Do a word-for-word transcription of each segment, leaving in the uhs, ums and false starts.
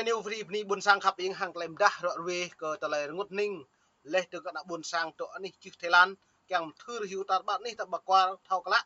Ñu brơi bơni ƀôn sang khăp ing hăng tơlơi mơdah ră ruai kơ tơlơi rơngot hning. Laih dơ̆ng kơ ană ƀôn sang tŏ anih čih Thái Lan, kiăng thâo hyu tar ƀar anih ta ƀu kual thâo klă.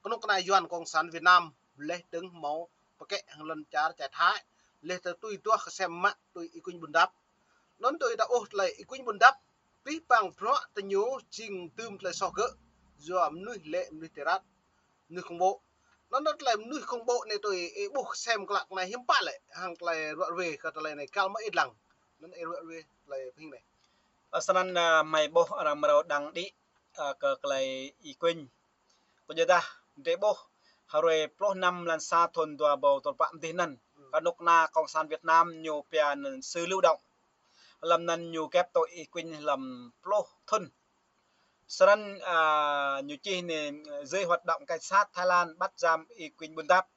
Kơnuk kơna Yuan Cộng sản Việt Nam, laih dơ̆ng hmâo pơkĕ hăng lŏn čar čar Thái. Laih tơ tui duah kơsem mă tui Y Quynh Bundap. Anŭn tui ta ôh tơlơi Y Quynh Bundap, pih pang bruă tơ ñu jing tơm tơlơi soh gơ̆, yua mơnuih lĕ mơnuih tơrat, mơnuih khủng bố. Anŭn tơlơi mơnuih khủng bố anai tui ih ƀuh kơsem klă kơ anai hiưm pă lĕ, hăng tơlơi ră ruai kơ tơlơi anai kal mă ih lăng. Anŭn ih ră ruai tơlơi pơhing anai. Ơ, snăn, ơ, mơi ƀuh arăng mrâo đăng đĭ, ơ, kơ tơlơi Y Quynh. Kơ yua dah, drơi ƀuh, hrơi pluh năm mlan sa thun dua ƀâo dua pluh pă mơdih anŭn. Kơnuk kơna Cộng sản Việt Nam ñu pia anŭn sư lưu động. Hlăm anŭn ñu kep tŏ Y Quynh hlăm pluh thun. Snăn, à, ñu čih anai, dưới hoạt động cảnh sát Thái Lan bắt giam Y Quynh Bundap,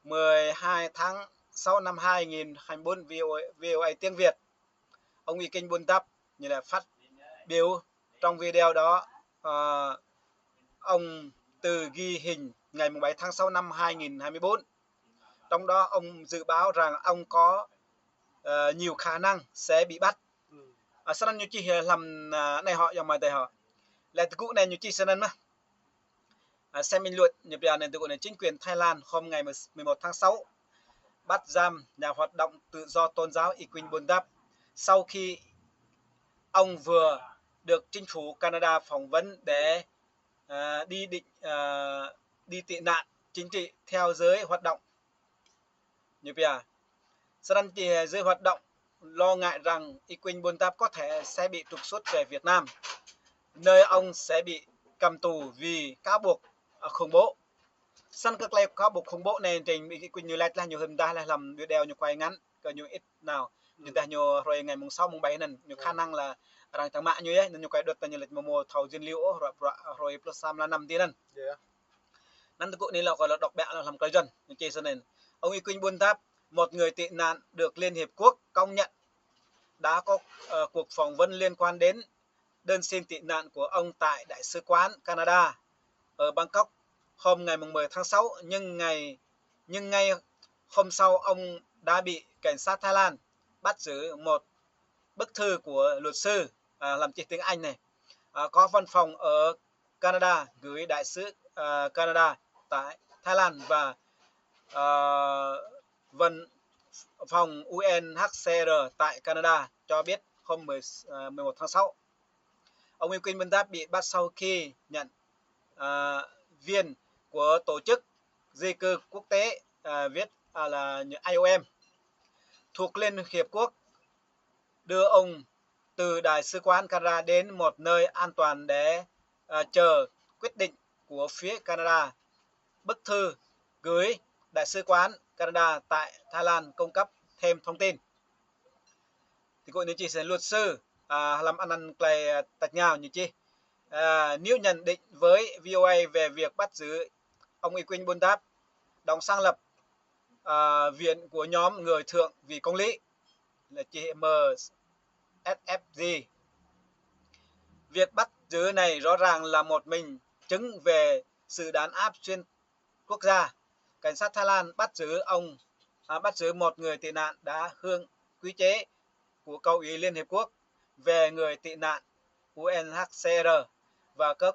mười hai tháng sáu năm hai nghìn hai mươi bốn, VOA, VOA tiếng Việt. Ông Y Quynh Bundap như là phát biểu trong video đó, ờ, ông Từ ghi hình ngày mùng bảy tháng sáu năm hai nghìn hai mươi bốn. Trong đó ông dự báo rằng ông có, ờ, nhiều khả năng sẽ bị bắt. Ơ, snăn ñu čih hlăm, ơ, anai hŏ, yua mơi tơi hŏ. Lĕ tơgŭ anai ñu čih snăn mơh. Ơ, xem bình luận, ñu pia anai tơgŭ anai: Chính quyền Thái Lan hôm ngày mười một tháng sáu bắt giam nhà hoạt động tự do tôn giáo Y Quynh Bundap sau khi ông vừa được chính phủ Canada phỏng vấn để, ờ, đi định, ờ, đi tị nạn chính trị theo giới hoạt động. Ñu pia, snăn thì giới hoạt động lo ngại rằng Y Quynh Bundap có thể sẽ bị trục xuất về Việt Nam, nơi ông sẽ bị cầm tù vì cáo buộc, à, khủng bố. Snăn kơ tơlơi cáo buộc khủng bố anai, tơring Y Quynh ñu laĭ laih, ñu hơmdah laih hlăm video ñu quay ngắn kơ ñu ĭt nao. Ñu dah ñu hrơi ngày mùng sáu mùng bảy anŭn, ñu khả năng là arăng čang mă ñu yơh, anŭn ñu quay đuăt tơ ñu laĭ mơ̆ mơ̆ thâo djơ̆ liu ôh, ră bruă hrơi pluh sa mlan năm tih anŭn. Anŭn tơgŭ anai lŏ kơ lŏ đŏk ƀiă lŏ hlăm tơlơi Yuan, ñu čih snăn. Ông Y Quynh Bundap, một người tị nạn được Liên Hiệp Quốc công nhận, đã có, ờ, cuộc phỏng vấn liên quan đến đơn xin tị nạn của ông tại Đại sứ quán Canada ở Bangkok hôm ngày mùng mười tháng sáu, nhưng ngày, nhưng ngay hôm sau ông đã bị cảnh sát Thái Lan bắt giữ một bức thư của luật sư, à, hlăm čih tiếng Anh anai, à, có văn phòng ở Canada gửi đại sứ, à, Canada tại Thái Lan và, à, văn phòng UNHCR tại Canada cho biết hôm mười, à, mười một tháng sáu. Ông Y Quynh Bundap bị bắt sau khi nhận, à, viên của tổ chức di cư quốc tế, à, viết, à, là IOM, thuộc Liên Hiệp Quốc, đưa ông từ Đại sứ quán Canada đến một nơi an toàn để, à, chờ quyết định của phía Canada. Bức thư gửi Đại sứ quán Canada tại Thái Lan cung cấp thêm thông tin. Tơgŭ anai čih snăn luật sư, à, hlăm anăn tơlơi, à, tač rơngiao ñu čih. À, nếu nhận định với VOA về việc bắt giữ ông Y Quynh Bundap, đồng sáng lập, à, viện của nhóm người thượng vì công lý, là chỉ M S F G. Việc bắt giữ này rõ ràng là một minh chứng về sự đàn áp xuyên quốc gia. Cảnh sát Thái Lan bắt giữ ông, à, bắt giữ một người tị nạn đã hưởng quy chế của Cao ủy Liên Hiệp Quốc về người tị nạn U N H C R và cơ,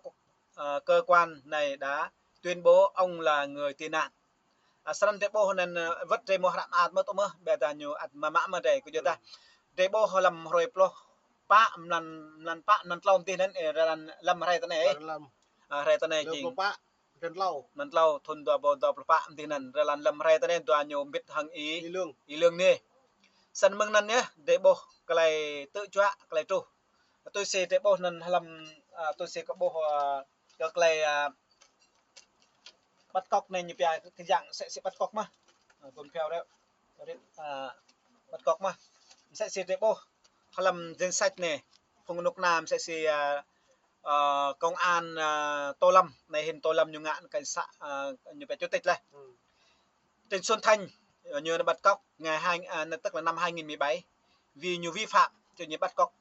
à, cơ quan này đã tuyên bố ông là người tị nạn. À, snăn drơi ƀuh anŭn, ơ, wơ̆t drơi mơ̆ hră ăt mơ̆ tŭ mơ̆, ƀiădah ñu ăt mă mă mơ̆ drơi, kơ yua dah. Drơi ƀuh hlăm hrơi pluh pă mlan, mlan pă, mlan tlâo tih anŭn, ơ, hrơi lăm hrơi tơ anai. Hrơi lăm. À, hrơi tơ anai jing. Pluh pă, mlan tlâo. Mlan tlâo, thun dua ƀâo dua pluh pă tih anŭn, hrơi lăm hrơi tơ anai, dua ñu mbĭt hăng Y, Y Lương. Y Lương anai. Snăn mơ̆ng anŭn yơh, drơi ƀuh tơlơi tơčuă, tơlơi truh. Tui si drơi ƀuh anŭn hlăm, à, tui si kơ ƀuh, à, kơ tơlơi, à, bắt cóc anai ñu pia kơ, kơ yang msĕ si bắt cóc mơh. À, ƀôn phiao rĕ. Rĕ, à, bắt cóc mơh. Msĕ si drơi ƀuh hlăm danh sách anai, phung kơnuk kơna msĕ si, à, à, công an, à, Tô Lâm, anai hĭn Tô Lâm ñu ngă cảnh sát, à, ñu pia chủ tịch laih. Trịnh Xuân Thanh, à, ñu bắt cóc ngày hai, à, tức là năm hai nghìn mười bảy, vì ñu vi phạm, cho ñu bắt cóc.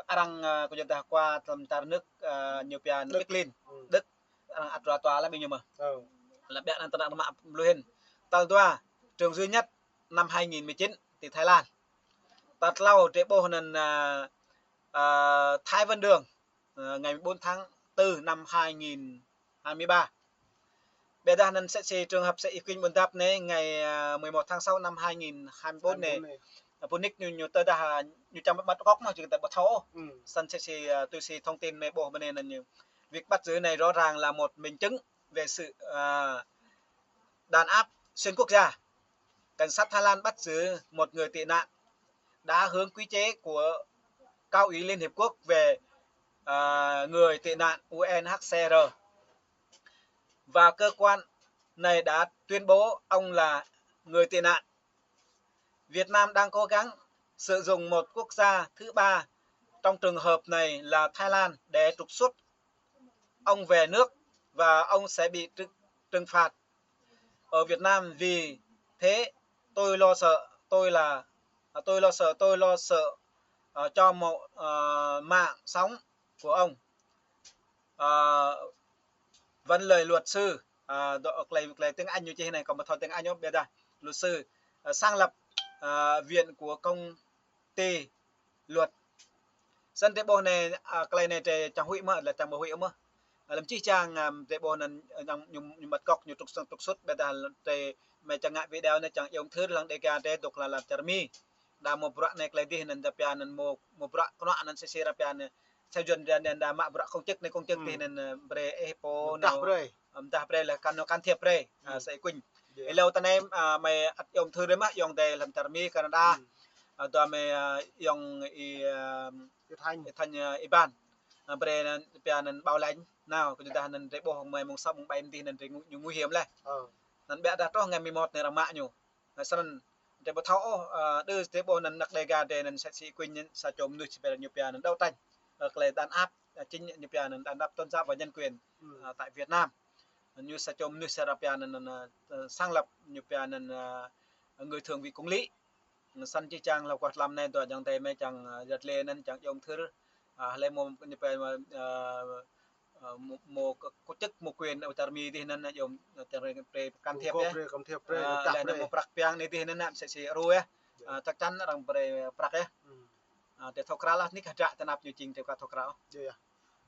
Arăng, à, kơ yua dah kơ hlăm čar nước, à, ñu pia nước Berlin, Đức. Arăng ăt rua tua laih ƀing ñu mơh. Lĕ ƀiă anŭn tơnă mă mơ̆ lu hĭn. Tal dua, trường duy nhất năm hai nghìn mười chín ti Thái Lan. Tal klâo drơi ƀuh anŭn, à, à, Thái Văn Đường, à, ngày mười bốn tháng tư năm hai nghìn hai mươi ba. Ƀiădah anŭn sĕ si trường hợp sĕ Y Quynh Buôn Dap anai ngày, à, mười một tháng sáu năm hai nghìn hai mươi bốn anai. Hai mươi bốn anai. À, ƀu nik ñu, ñu tơdah, à, ñu čang ƀăt kŏk mơ̆, či kơ ta ƀu thâo. Ừ. Snăn sĕ si, à, tui si thông tin mơi ƀuh mơ̆ng anai anŭn ñu. Việc bắt giữ này rõ ràng là một minh chứng về sự, à, đàn áp xuyên quốc gia. Cảnh sát Thái Lan bắt giữ một người tị nạn đã hưởng quy chế của Cao ủy Liên Hiệp Quốc về, à, người tị nạn U N H C R. Và cơ quan này đã tuyên bố ông là người tị nạn. Việt Nam đang cố gắng sử dụng một quốc gia thứ ba trong trường hợp này là Thái Lan để trục xuất ông về nước và ông sẽ bị trừng, trừng phạt ở Việt Nam. Vì thế tôi lo sợ, tôi là, à, tôi lo sợ, tôi lo sợ, à, cho một, à, mạng sống của ông. À, vẫn lời luật sư, à, đó, klei, klei tiếng Anh ñu čih anai, kâo ƀu thâo tiếng Anh ôh, ƀiădah luật sư, à, sáng lập, à, viện của công ty luật. Snăn drơi ƀuh anai, à, klei anai drơi čang huĭ mơ̆, lĕ čang ƀu huĭ mơ̆. À, lăm čih čang, à, drơi ƀuh anŭn, à, ñu, ñu, ñu ƀăt kŏk, ñu trục, trục xuất, ƀiădah drơi mơi čang ngă video anai čang iâu mthưr lăng Đêga drơi dŏ lăm čar Mi. Đa mơ̆ bruă anai klei dih anŭn đa pia anŭn mơ̆, mơ̆ bruă kơnuă anŭn sĕ si đa pia anŭn. Sa Yuăn đa, đa, đa mă bruă công chức anai công chức dih anŭn, à, brơi ih pô mdah brơi. À, mdah brơi lĕ can, can thiệp brơi. À, sĕ Y Quynh. Ih lâo tơ anai, à, mơi ăt iâu mthưr drơi mơ̆, ayŏng adơi lăm čar Mi Canada. À, dua mơi, à, ayŏng Y, à, Y Thanh. Y Thanh, à, Y Ban. À, brơi anŭn pia anŭn bảo lãnh. Nao, kơ ñu dah anŭn drơi ƀuh mơi mơ̆ng sŏ mơ̆ng ƀai dih anŭn drơi ngu, ñu nguy hiểm lĕ. Anŭn ƀiădah truh ngày mười một anai arăng mă ñu. Snăn drơi ƀu thâo ôh, ơ, đơ drơi ƀuh anŭn anăk Đêga drơi anŭn sĕ si Y Quynh anŭn sa čô mơnuih či pia ñu pia anŭn đấu tranh, ơ, klei đàn áp, ơ, chính ñu pia anŭn đàn áp tôn giáo và nhân quyền, ơ, tại Việt Nam. Ñu sa čô mơnuih sĕ arăng pia anŭn, anŭn, ơ, sáng lập ñu pia anŭn, ơ, người thượng vị công lý. Snăn či čang lăp kơ tlam anai dua ayŏng adơi mơi čang, ơ, yăt lĕ anŭn čang iâu mthưr, ơ, hlơi mơ̆ ñu pia, ơ, Ơ, mơ̆, mơ̆ kơ, kơ chức mơ̆ quyền ở čar Mi dih anŭn, ơ, yom, ơ, čar Mi brơi can thiệp yơh. Brơi can thiệp, brơi, ơ, dah lĕ brơi. Anŭn mơ̆ prăk piăng anai dih anŭn, anŭn sĕ si ruh yơh. Ơ, chắc chắn arăng brơi prăk yơh. Ơ, tơ thâo krăn lah, anai kơ hơdră tơnap ñu čing tơ ka thâo krăn. Yơh, yơh.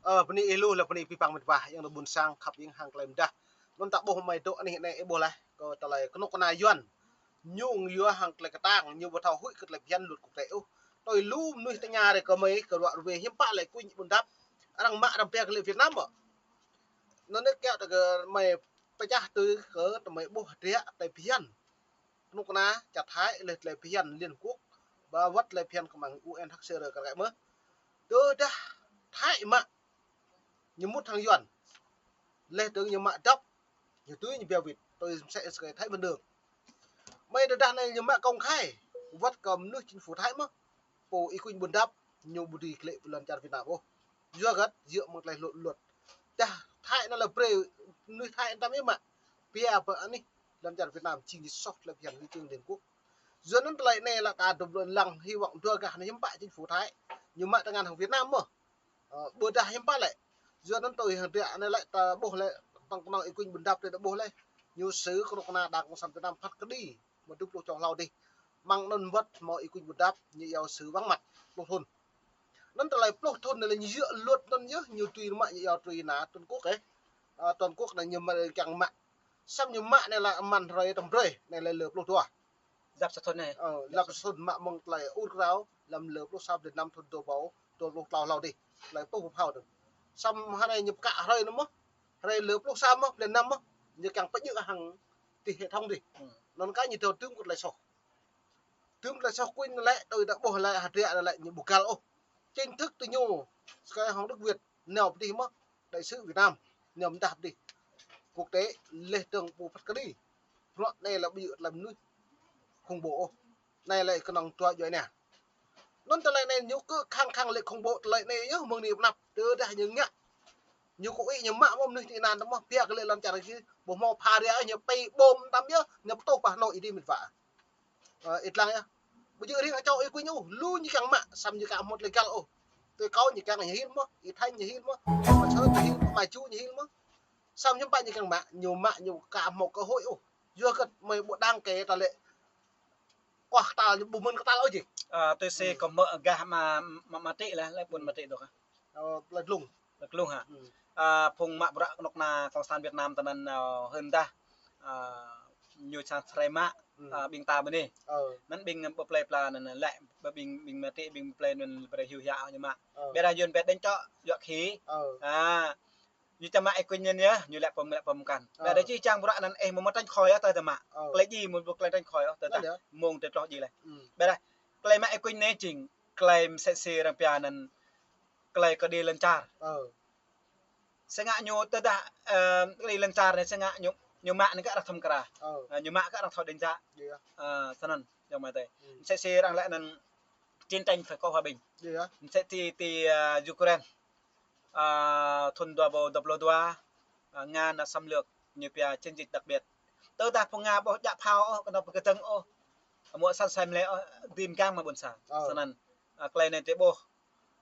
Ơ, bơni ih lu lĕ bơni pih păng mĕt wa, ayŏng adơi ƀuôn sang khăp ing hăng klei mdah. Anŭn ta ƀuh mơi dŏ anai anai ih ƀuh lĕ, kơ tơlơi kơnuk kơna Yuăn. Ñu yua hăng klei kơtang, ñu ƀu thâo huĭ kơ klei phiăn luật quốc tế ôh. Tui lu mơnuih tơña rai kơ mơi, kơ ruă ruê hiưm pă lĕ Y Quynh Buôn Dap. Arăng mă arăng pia kơ lĕ Việt Nam ƀă. Anŭn anai kiăng ta kơ mơi pơčah tui kơ tơ mơi ƀuh hơdră klei phiăn. Kơnuk kơna čar Thái lĕ klei phiăn Liên Quốc. Ba wăt klei phiăn kơ mơ̆ng U N H C R kar kaĭ mơ̆. Tơdah Thái mă ñu mŭt hăng Yuăn. Leh dơ̆ng ñu mă dŏp, ñu tui ñu biă wĭt, tui msĕ si Thái Văn Đường. Mơi tơdah anai ñu mă công khai, wăt kơ mơnuih chính phủ Thái mơ̆, pô Y Quynh Buôn Dap, ñu ƀu dưi klĕ pơ lŏn čar Việt Nam ôh. Yua hơget, yua mơ̆ng klei luật, luật. Dah Thái anai lĕ brơi, mơnuih Thái anăm yơh mă, pia pơ anih, lŏn čar Việt Nam, jing ñu soh klei phiăn huy chương Liên Quốc. Yua anŭn tơlơi anai lĕ ta dŏ lăng hy vọng dua gah anai hiưm pă chính phủ Thái, ñu mă tơngan hăng Việt Nam mơ̆. Ơ, ƀôdah hiưm pă lĕ. Yua anŭn tui hăng drơi anai lĕ ta ƀuh lĕ, tơ̆ng kơnơ̆ng Y Quynh Buôn Dap drơi ta ƀuh lĕ. Ñu xử kơnuk kơna Đảng Cộng sản Việt Nam phat kơđi. Mơ̆ dua pluh čô hlâo dih. Mơ̆ng anŭn wăt mơ̆ Y Quynh Buôn Dap, ñu iâu xử vắng mặt. Pluh thŭn. Anŭn tơlơi pluh thŭn anai lĕ ñu yua luật anŭn yơh, ñu tui mă ñu iâu truy nã toàn quốc ĕ. Ơ, toàn quốc anai ñu mă kiăng mă. Samơ̆ ñu mă anai lĕ mơ̆n hrơi tơm brơi, anai lĕ lơ pluh dua. Lăp sa thŭn anai. Ơ, lăp sa thŭn mă mơ̆ng tơlơi ur krao, lăm lơ pluh sa blan năm thŭn dua ƀâo, dua pluh klâo hlâo dih. Tơlơi pluh pơphao dơ̆ng. Samơ̆ hrơi ñu pơkă hrơi anŭn mơ̆. Hrơi lơ pluh sa mơ̆, blan năm mơ̆. Ñu kiăng pơjơ̆ hăng ti hệ thống dih. Anŭn kơ ñu thâo tơm kơ tơlơi soh. Tơm tơlơi soh Quynh anai lĕ, tui ta ƀuh lĕ, hơdră anai lĕ, ñu ƀu găl ôh. Chính thức tơ ñu, sơkai hŏng Đức Việt, nao pơ dih mơ̆, đại sứ Việt Nam, nao mơdah pơ dih. Quốc tế, leh dơ̆ng pô phat kơđi. Bruă anai lĕ ƀu djơ̆ tơlơi mơnuih khủng bố ôh. Anai lĕ kơnơ̆ng tua djuai anai. Anŭn tơlơi anai ñu kơ khăng khăng lĕ khủng bố tơlơi anai yơh mơ̆ng anai pơ anăp. Tơdah ñu ngă. Ñu kơ ih ñu mă mơ̆ mơnuih tị nạn tơ mơ̆ pia kơ lĕ lŏn čar kơ ƀu hmâo pha ria ñu pei bom tăm yơh, ñu pơtuh pah nô ih dih mĕt wa. Ơ, ih lăng yơh. Ƀu djơ̆ riêng čô Y Quynh ôh, lu ñu kiăng mă, samơ̆ ñu ka hmâo tơlơi găl ôh. Tui kâo ñu kiăng ñu hil mơ̆, Y Thanh ñu hil mơ̆, Mă Sơ ñu hil mơ̆, Mă Chu ñu hil mơ̆. Samơ̆ hiưm pă ñu kiăng mă, ñu mă ñu ka hmâo cơ hội ôh. Yua hơget mơi ƀu đăng ký ta lĕ kuah kơtal, ƀu mơ̆n kơtal ôh jing. Ơ, tui si kơ mơ̆ gah mă, mă, mă tĭ lah, lĕ pun mă tĭ dŏ kah. Ơ, lĕ glung. Lĕ glung hă? Hmm. Ơ, phung mă bruă kơnuk kơna Cộng sản Việt Nam tơ anŭn, ơ, hơndah, ơ, ñu čang srei mă, ơ, ƀing ta ƀơi anai. Ơ. Anŭn ƀing pơplei pla anŭn lĕ, ƀing, ƀing mă tĭ, ƀing pơplei anŭn brơi hyu hia ñu mă. Ơ. Ƀiădah yun pĕ đĕn čŏ, yua khi. Ơ. A, ñu čang mă Y Quynh anŭn yơh, ñu lĕ pơm, lĕ pơm kăn. Ơ. Ƀiădah či čang bruă anŭn ih mơ̆ mă tránh khỏi ôh tơ tơ mă. Ơ. Klei djai mơ̆ ƀu klei tránh khỏi ôh tơ tơ. Anŭn yơh. Mơ̆ng tơ tloh djai leh. Hmm. Ƀiădah klei mă Y Quynh anai jing klei mơsĕ si arăng pia anŭn klei kơ đĭ lŏn čar. Ơ. Sĭt ngă ñu tơdah, ơ, kơ đĭ lŏn čar anai sĭt ngă ñu, ñu mă anai kơ arăng thâo mơkra. Ơ. Ơ, ñu mă kơ arăng thâo đánh giá. Ơ, snăn, yơh mă tơi. Hmm. Mơsĕ si arăng lĕ anŭn chiến tranh phải có hòa bình. Mơsĕ ti, ti, ơ, Ukraine. Ơ, thun dua rơbâo dua pluh dua, ơ, Nga anŭn xâm lược, ñu pia chiến dịch đặc biệt. Tơdah phung Nga ƀu djă phao ôh, kơnơ̆ng pơkơdơ̆ng ôh. Mơ̆ săn sem lĕ ôh, dim gang mă ƀôn sang. Ơ. Snăn, ơ, klei anai tơ ƀuh.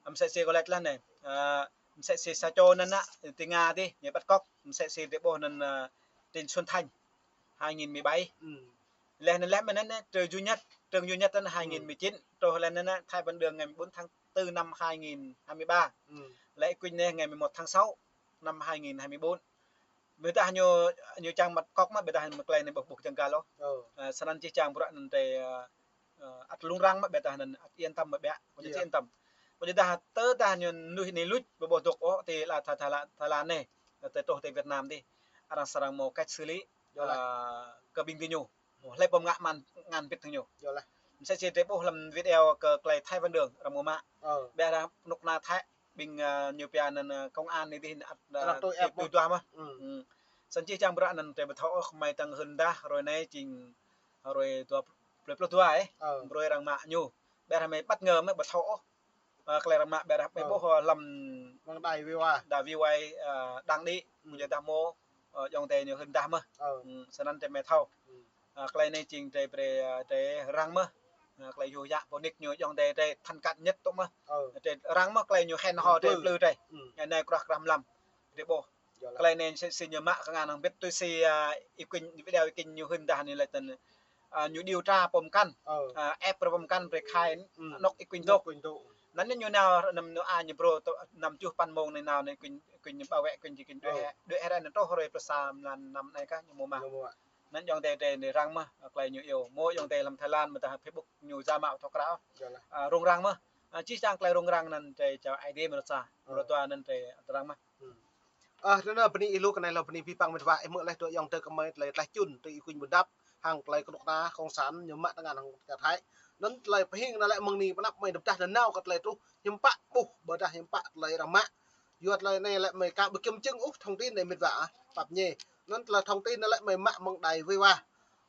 Mơsĕ si kơ lĕ lah anai. Ơ, mơsĕ si sa čô anŭn ană, ti Nga dih, ñu bắt cóc, mơsĕ si tơ ƀuh anŭn, ơ, tỉnh Xuân Thành, hai nghìn mười bảy. Hmm. Leh anŭn leh mơ̆n anŭn, trường duy nhất, trường duy nhất anŭn hai nghìn mười chín, truh leh anŭn anŭn, Thái Văn Đường ngày mười bốn tháng tư năm hai nghìn hai mươi ba. Hmm. Lĕ Y Quynh anai ngày mười một tháng sáu năm hai nghìn hai mươi bốn. Ƀiădah ñu, ñu čang bắt cóc mă, ƀiădah mơ̆ klei anai ƀu, ƀu jăng găl ôh. Ơ. Ơ, snăn či čang bruă anŭn tơ, ơ, ơ, ăt lung răng mă ƀiădah anŭn ăt yên tâm mă ƀiă, kơ ñu yên tâm. Kơ ñu dah tơdah ñu mơnuih anai luč ƀu ƀuh dŏ ôh ti la Thái, Thái Lan, Thái Lan anai, tơ truh ti Việt Nam dih. Arăng srăng mâo cách xử lý, ơ, kơ ƀing gơñu. Mơ̆ hlơi pô ngă mơ̆n ngăn bit hăng ñu. Mơsĕ si tơ ƀuh lăm video kơ klei Thái Văn Đường arăng mơ̆ mă. Ơ. Ƀiădah kơnuk kơna Thái ƀing, ơ, ñu pia anŭn, ơ, công an anai dih ăt, ơ, arăng tui ĕp tui mơ̆n. Dua mơ̆n. Hmm. Hmm. Snăn či čang bruă anŭn tơ ƀu thâo ôh, kơmơi tăng hơndah hrơi anai jing hrơi dua pluh, pluh dua, ơ. Ơ. Hrơi arăng mă ñu. Ƀiădah mơi bất ngờ mơi ƀu thâo ôh. Ơ, klei arăng mă ƀiădah mơi ƀuh, ơ, lăm mơ̆ng đài V O A. Đài V O A, ơ, đăng đĭ, hmm, ñu dah mơ̆, ơ, ayŏng adơi ñu hơndah mơ̆n. Ơ. Hmm, snăn tơ mơi thâo. Hmm. Ơ, klei anai jing tơ brơi, ơ, tơ răng mơ̆n. Ơ, klei hyu hia pô nik ñu ayŏng adơi tơ thành cát nhất tŭ mơ̆n. Ơ. Tơ răng mơ̆n klei ñu hên hŏ tơ plư tơ. Hmm. Anai krah krah mlam. Tơ ƀuh. Klei anai si, si ñu mă kơ ngăn hăng bit tui si, ơ, Y Quynh, video Y Quynh ñu hơndah anai lĕ tơ anŭn. Ơ, ñu điều tra pơm kăn. Ơ. Ơ, ĕp pơm kăn brơi khai, hmm, anŏ Y Quynh dŏ. Anŏ Y Quynh dŏ. Anŭn ñu nao năm nao a ñu brô tơ năm čuh păn mông anai nao anai Y Quynh, Y Quynh bảo vệ Y Quynh či Y Quynh đuaĭ, ơ, đuaĭ hơrĕn truh hrơi pluh sa mlan năm anai kah ñu mơ̆ mă. Ñu mơ̆ mă. Anŭn ayŏng adơi tơ anai răng mơ̆n, ơ, klei ñu iâu. Mơ̆ ayŏng adơi lăm Thái Lan mơ̆ tah Facebook ñu giả mạo thâo krao. Ơ, rŭng răng mơ̆n. Ơ, či čang klei rŭng răng anŭn tơ čao Aê Diê mơ̆ rơsa. Ơ. Rơtua anŭn tơ răng mơ̆n. Hmm. Ơ, tơ anŭn bơni ih lu kơ anai lŏ bơni pih păng mĕt wa ih mơ̆ leh dŏ ayŏng adơi kơmơi tơlơi tlaih čun tơ Y Quynh Bun Dap hăng tơlơi kơnuk kơna Cộng sản ñu mă tơngan hăng čar Thái. Anŭn tơlơi pơhing anŭn lĕ mơ̆ng anai pơ anăp mơi dŏ pơdah anŭn nao kơ tơlơi truh hiư̆m pă ƀuh ƀôdah hiư̆m pă tơlơi arăng mă. Yua tơlơi anai lĕ mơi ka ƀu kiăng čưng ôh thông tin anai mĕt wa ah, pap ñe. Anŭn tơlơi thông tin anŭn lĕ mơi mă mơ̆ng đài V O A.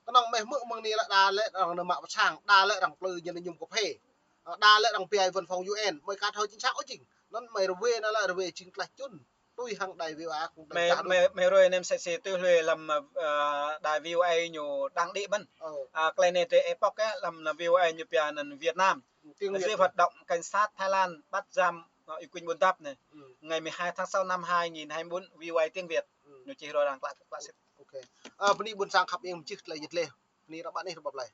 Kơnơ̆ng mơi hmư̆ mơ̆ng anai lĕ đa lĕ arăng nao mă pơ sang, đa lĕ arăng plư ñu anŭn mơñum kơphê. Đa lĕ arăng pia wăn phòng U N, mơi ka thâo chính xác ôh jing. Anŭn mơi rơwe anŭn lĕ rơwe jing tlaih čun. Tui hăng đài V O A kơnơ̆ng mơi, mơi rơwe anai mơsĕ si tui hlue lăm, ơ, đài V O A ñu đăng đĭ mơ̆n. Ơ. Ơ, klei anai tơ ĕp kah lăm V O A ñu pia anŭn Việt Nam. Tiếng Việt. Dưới hoạt động cảnh sát Thái Lan bắt giam, ơ, Y Quynh Bun Dap anai. Ừ. Ngày mười hai tháng sáu năm hai nghìn hai mươi bốn, V O A tiếng Việt. Ừ. Ñu čih rŏ răng klă, klă sĭt. Ok. Ơ, bơni ƀuôn sang khăp ing mơčih tơlơi jĕt leh. Bơni ră ƀă anih ră ƀă plei.